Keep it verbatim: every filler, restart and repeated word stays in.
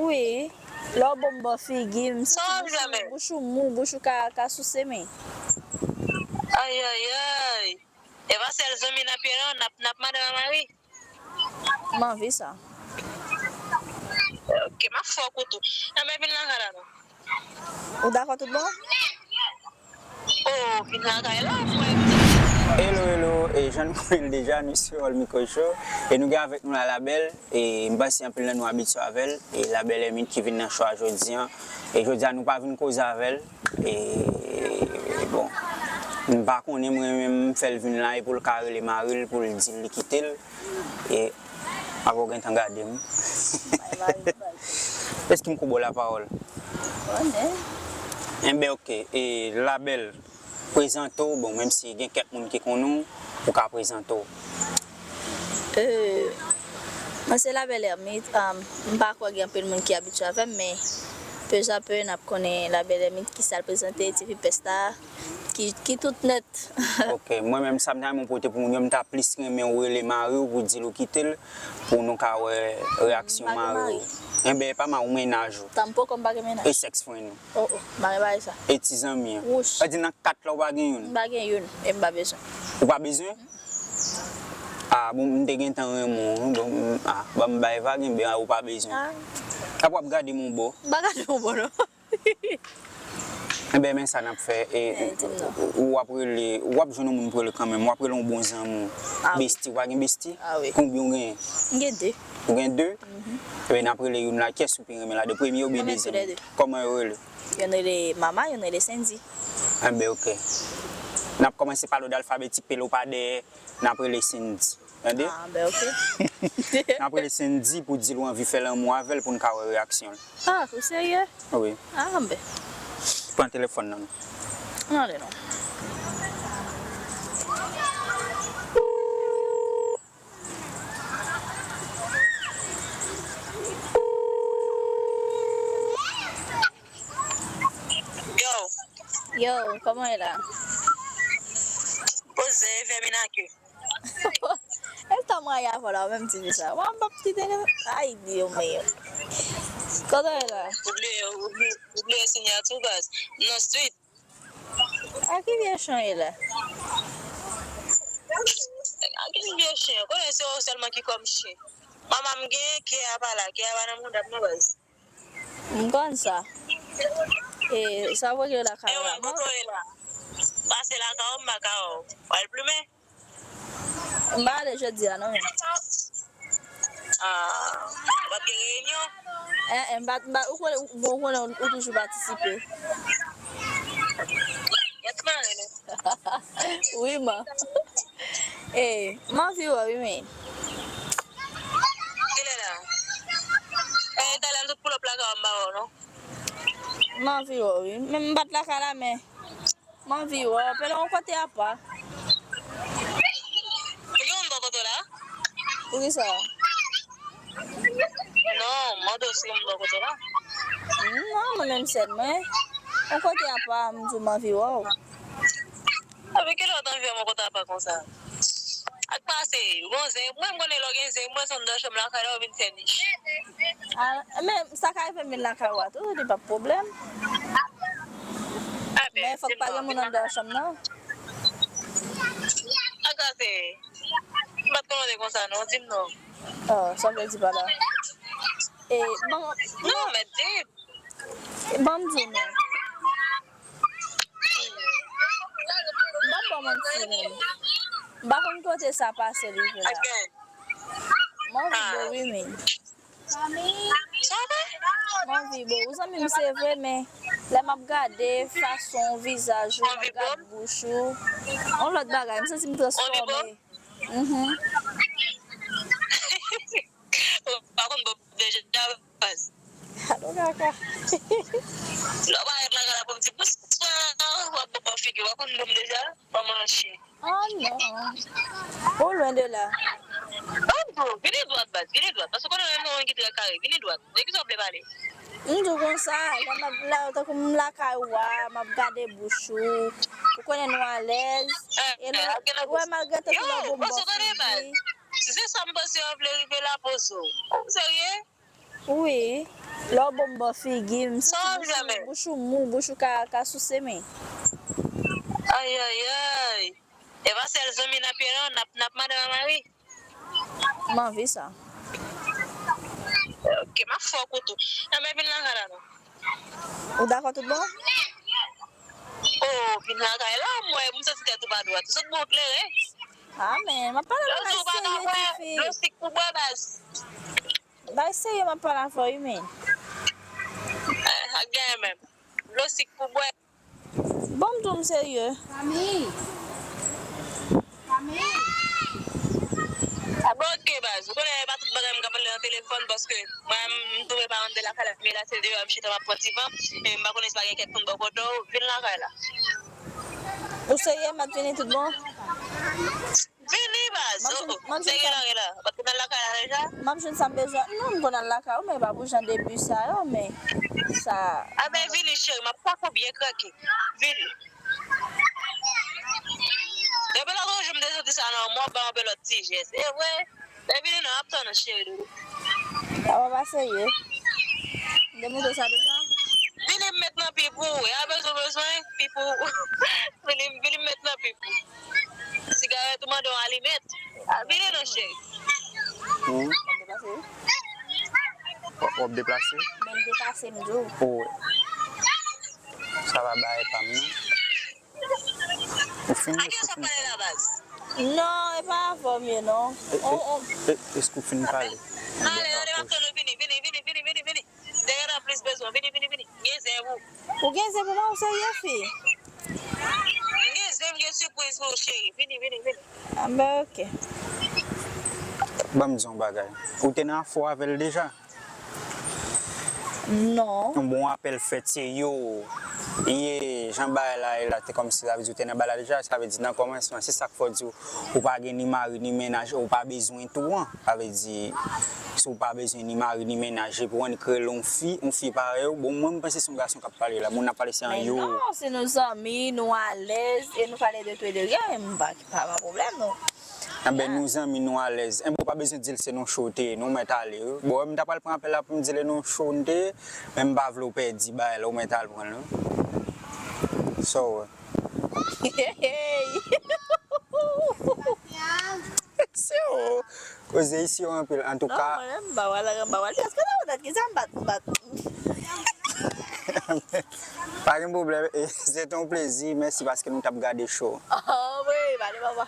Wi, lè w bon m bò figi m, m santi bouch ou, bouch ou mou, bouch ou ka, ka souse men. Ayayay. E pa sèl zanmi n ap ye non, n ap, n ap madanm ak mari. M anvi sa. Ok, m ap fè w kou tou. Enben vin lakay la non. Ou dakò tout bon? Oh, vin lakay la, frè. Hello, hello, e jan nou konnen l deja, nou se All Micro Show, e nou gen avèk nou la Labelle, e m panse anpil nan nou abitye avè l, e Labelle Hermine ki vin nan show a jodi a, e jodi a nou pa vin koze avè l, e bon, m pa konnen mwen menm m fè l vin la, e pou l ka rele mari l, pou l di l li kite l, e apre w gentan gade m. Èske m kou ba w lapawòl? Enben, ok. E, Labelle, prezante w. Bon, menm si gen kèk moun ki konnen w, ou ka prezante w. Euh, mwen se Labelle Hermine. Um, m pa kwè gen anpil moun ki abitye avè m, men peu à peu, n ap konnen Labelle Hermine, ki sa l prezante, ti fi pès la, ki, ki tout nèt. Ok, mwen menm, sa m ta renmen w pote pou moun yo, m ta plis renmen w rele mari w pou di l ou kite l, pou nou ka wè reyaksyon mari w. Enben, e pa mari w, mennaj ou. Tanpoko m pa gen mennaj. E sèks fren ou. Oh, oh, m pa gen bagay sa. E ti zanmi an. Wouch. Sa di nan kat la ou pa gen youn? M pa gen youn, e m pa bezwen. Ou pa bezwen? Ah, bon, m te gentan renmen w, wi, bon, m, ah, ban m bay vag, enben, ah, ou pa bezwen. Ah. Apre w ap gade m yon bò. M pa gade w yon bò, non. Enben, men sa n ap fè, e, w ap rele, w ap jwenn yon moun pou rele kanmenm, w ap rele yon bon zanmi w. Ah, wi. Besti, ou pa gen besti? Ah, wi. Konbyen w genyen? M gen de. Ou gen de? Mhm. Enben, n ap rele youn la, kiyès ou pi renmen la, de premye oubyen dezyèm? Kòman yo rele? Youn rele Mama, youn rele Sendy. Enben, ok. N ap kòmanse pa lòd alfabetik, pele w pa dèyè, n ap rele Sendy. Tande? Ah, ben, ok. N ap rele Sendy pou di l ou anvi fè lanmou avè l pou n ka wè reyaksyon l. Ah, ou serye? Wi. Ah, ben. Pran telefòn nan non. Ann ale non. Yo. Yo, kòman w ye la? Poze, fèmen ake. E tan mwen ye avè w la, ou menm ti fi sa. Mwen m p ap kite l. Ay, Dios mío. Kote w ye la? Ou bliye, ou bliye, ou bliye sinyati w, baz. Non, street. A ki vye chen w ye la? A ki vye chen? Konnen se ou sèlman ki kòm chen. Manman m gen, kè a pa la. Kè a pa nan manda m non, baz. M konn sa. E, sa w vle lakay la? Ewa, kote w ye la? Pase lakay ou, m pa ka wè w. W al plimen? M pa ale jodi a non, men. Ah, w ap gen reyinyon? Eh, eh, m pa, m pa, ou konnen, ou, bon, ou konnen ou toujou patisipe. Yes, man. Wi, man. Eh, m anvi wè w, wi, men. Kilè la? Eh, talè m sot pull up lakay ou, m pa wè w, non. M anvi wè w, wi. Men m pa t lakay la, men. M anvi wè w, pele yon kote apa. Ou gen yon bò kote w la? Poukisa? Non, m mande w si gen yon bò kote w la. Non, mwen menm sèl mwen. Yon kote apa, m di w m anvi wè w. Epi kilè w t anvi wè m yon kote apa konsa? Ak pase, gon zen, mwen m konnen lè w gen zen, mwen se anndan chanm lakay la, w vin fè nich. Ah, men sa ka rive m vin lakay ou a tou, li p ap pwoblèm. Men fòk pa gen moun anndan chanm nan. Ak sa se, m pa t konnen w te konsa non, di m non. Oh, sa w vle di pa la? E, bon, non, men di m. Ban m di w non. M p ap ba w manti menm. M pa konn kote sa pase rive la. M anvi bo wi men. M anvi bo. Ou zanmi m se vre men lè m ap gade fason w, vizaj ou, m ap gade bouch ou, yon lòt bagay, m santi m transfòme. Mhm. Ou pa konn bo deja baz. Alo kaka. Lè w parèt lakay la pou m di bonswa, w ap bò figi w, w a konn bo m deja, manman chen. Oh non. Ou lwen de la. Oh bro, vini dwat baz, vini dwat. Paske w konnen menm nou ki trè kare, vini dwat. De kisa w vle pale? M di w konsa, lè m ap la, tankou m lakay ou a, m ap gade bouch ou. Ou konnen nou alèz. E lè, ou wè malgre tout lè w bon bò figi. Si se sa m panse w vle rive la, poze w. Ou serye? Wi, lè w bon m bò figi m, si bouch ou, bouch ou mou, bouch ou ka, ka souse men. Ayayay. E pa sèl zanmi n ap ye non, n ap, n ap madanm ak mari. M anvi sa. Ok, m ap fè w kou tou. Enben vin lakay la non. Ou dakò tout bon? Oh, vin lakay la, m wè, m santi tèt ou pa dwat. Sot bon klere. Ah, men, m ap pale bagay serye, tifi. Dlo sik pou bwè, baz. Bagay serye m ap pale avè w, wi, men. Eh, ak genyen menm. Dlo sik pou bwè. Bon, m tou m serye. Mami! Mami! Ah, bon, ok, baz. Ou konnen, e pa tout bagay m ka pale nan telefòn, paske mwen, m twouve pa anndan lakay la, men la, se deyò, m chita, m ap pran ti van, e m pa konnen si pa gen kèk moun bò kote w, vin lakay la. Ou serye, m ap vini tout bon? Vini, baz. Oh, oh. Sa gen la, gen la. Ou pa t konn al lakay la deja? M ap jwenn sa m bezwen. Non, m konn al lakay ou, men pa pou jan de bi sa yo, men sa. Ah, ben, vini, cheri, m ap pako byen krake. Vini. Depi lòt jou m te santi sa nan mwen, w ap ba yon lòt ti jès. E vre? Men vini non, m ap tann ou, cheri doudou. Sa pa pase, ye. M te montre sa deja. Vini, m met nan pipe ou. E a bezwen, bezwen, pipe ou. Vini, vini, m met nan pipe ou. Sigarèt ou mande yon alimèt. Ah, vini non, cheri. Hmm. Ban m deplase wi. W ap deplase? Ban m deplase, m di w. Oh. Sa pa bagay pa m, non. Ou fini? Ak ki sa w ap pale la, baz? Non, e pa avè w m ye, non. E, e, e, èske w fin pale? Ale, ale, m ap tann ou, vini, vini, vini. Dèyè la plis bezwen. Vini, vini, vini. Gen zen pou. Ou gen zen pou mwen, ou serye, fi? M gen zen, m gen sipriz pou ou, cheri. Vini, vini, vini. Ah, ben, ok. Ban m di yon bagay. Ou te nan afè avè l deja? Non. Yon bon apèl fèt, se yo. Ye, jan bagay la ye la, te kòmsi sa vle di ou te nan bagay la deja, sa vle di nan kòmansman, se sa k fè w di ou, ou pa gen ni mari, ni mennaj, ou pa bezwen tou an. Sa vle di, si w pa bezwen ni mari, ni mennaj, epi w annik rele yon fi, yon fi parèy ou, bon, mwen, m panse se yon gason k ap pale la, moun ap pale se an yo. Men non, si nou zanmi, nou alèz, e nou pale de tou e de, gen, m pa, pa, pa pwoblèm, non. Enben, nou zanmi, nou alèz. Enben, ou pa bezwen di l se nan show w te ye, non, ou mèt ale, wi. Bon, m ta pral pran apèl la pou m di l e nan show n te ye, men m pa vle w pèdi bagay la, ou mèt al pran l, wi. Sa w wè? Hey! Se w! Koze isi yo anpil, antouka. Non, mwen menm, m pa pral, m pa pral. Èske nan ou dat ki sa m bat, m bat? Pa gen pwoblèm, e, se te yon plezi, mèsi paske nou t ap gade show. Oh, wi, pa de papa.